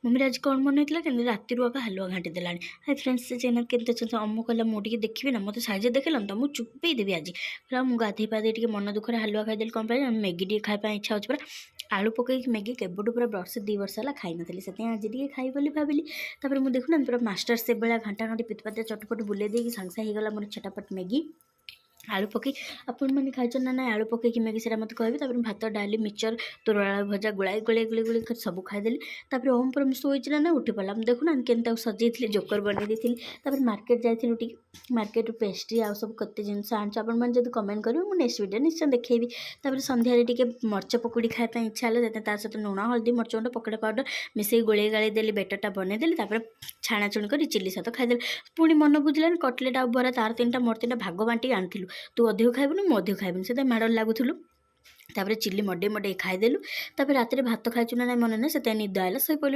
ମମିର ଆଜି କ'ଣ ମନେ ହେଇଥିଲା କିନ୍ତୁ ରାତିରୁ ଆଗ ହାଲୁଆ ଘାଣ୍ଟି ଦେଲାଣି। ହାଇ ଫ୍ରେଣ୍ଡସ୍, ଜଗନ୍ନାଥ, କେମିତି ଅଛନ୍ତି? ଅମୁ କହିଲା, ମୁଁ ଟିକେ ଦେଖିବି ନା, ମୋତେ ସାହାଯ୍ୟ ଦେଖିଲାନି ତ ମୁଁ ଚୁପେଇ ଦେବି ଆଜି। କହିଲା, ମୁଁ ଗାଧେଇ ପାଧେଇ ଟିକେ ମନ ଦୁଃଖରେ ହାଲୁଆ ଖାଇଦେଲି। କ'ଣ ପାଇଁ? ମ୍ୟାଗି ଟିକେ ଖାଇବା ପାଇଁ ଇଚ୍ଛା ହେଉଛି ପରା। ଆଳୁ ପକେଇକି ମ୍ୟାଗି କେବେଠୁ ପୁରା ବର୍ଷେ 2 ବର୍ଷ ହେଲା ଖାଇନଥିଲି, ସେଥିପାଇଁ ଆଜି ଟିକେ ଖାଇବି ବୋଲି ଭାବିଲି। ତାପରେ ମୁଁ ଦେଖୁନାହାନ୍ତି, ପୁରା ମାଷ୍ଟର ସେଫ୍ ଭଳିଆ ଘାଣ୍ଟା ଘାଣ୍ଟି ପିତପାତିଆ ଚଟପଟ ବୁଲେଇ ଦେଇକି ସାଙ୍ଗେ ସାଙ୍ଗେ ହେଇଗଲା ମୋର ଛଟାପଟ ମ୍ୟାଗି ଆଳୁ ପକେଇ। ଆପଣମାନେ ଖାଇଛନ୍ତି ନା ନାଇଁ ଆଳୁ ପକେଇକି ମ୍ୟାଗି, ସେଇଟା ମୋତେ କହିବେ। ତାପରେ ଭାତ, ଡାଲି, ମିକ୍ସଚର୍, ତୋରଳ ଆଳୁ ଭଜା ଗୋଳାଇ ଗୋଳେଇ ଗୋଳେଇ ଗୋଳେଇ କରି ସବୁ ଖାଇଦେଲି। ତାପରେ ଓମ୍ ପୁରା ଶୋଇଛି ନା ନା ଉଠି ପଡ଼ିଲା। ମୁଁ ଦେଖୁନାହାନ୍ତି କେମିତି ତାକୁ ସଜେଇଥିଲି, ଜୋକର ବନେଇ ଦେଇଥିଲି। ତାପରେ ମାର୍କେଟ ଯାଇଥିଲୁ ଟିକେ, ମାର୍କେଟରୁ ପେଷ୍ଟ୍ରି ଆଉ ସବୁ କେତେ ଜିନିଷ ଆଣିଛୁ। ଆପଣମାନେ ଯଦି କମେଣ୍ଟ କରିବେ, ମୁଁ ନେକ୍ସଟ ଭିଡ଼ିଓ ନିଶ୍ଚୟ ଦେଖେଇବି। ତାପରେ ସନ୍ଧ୍ୟାରେ ଟିକେ ମରିଚ ପକୁଡ଼ି ଖାଇବା ପାଇଁ ଇଚ୍ଛା ହେଲା। ସେଥିପାଇଁ ତା ସହିତ ଲୁଣ, ହଳଦୀ, ମରିଚ ଗୁଣ୍ଡ, ପକୋଡ଼ା ପାଉଡ଼ର ମିଶେଇ ଗୋଳେଇ ଗାଳେଇ ଦେଲି, ବେଟରଟା ବନେଇଦେଲି। ତାପରେ ଛାଣାଛୁଣି କରି ଚିଲି ସହିତ ଖାଇଦେଲି। ପୁଣି ମନ ବୁଝିଲାନି, କଟଲେଟ୍ ଆଉ ବରା ତାର ତିନିଟା ମୋର ତିନିଟା ଭାଗ ବାଣ୍ଟିକି ଆଣିଥିଲୁ। ତୁ ଅଧିକ ଖାଇବୁନି, ମୁଁ ଅଧିକ ଖାଇବିନି, ସେଥିପାଇଁ ମାଡ଼ ଲାଗୁଥିଲୁ। ତାପରେ ଚିଲି ମଡ଼େଇ ମଡ଼େଇ ଖାଇଦେଲୁ। ତାପରେ ରାତିରେ ଭାତ ଖାଇଛୁ ନା ନାଇଁ ମନେ ନାହିଁ, ସେଥିପାଇଁ ନିଦ ଆଇଲା, ଶୋଇପଡ଼ିଲୁ।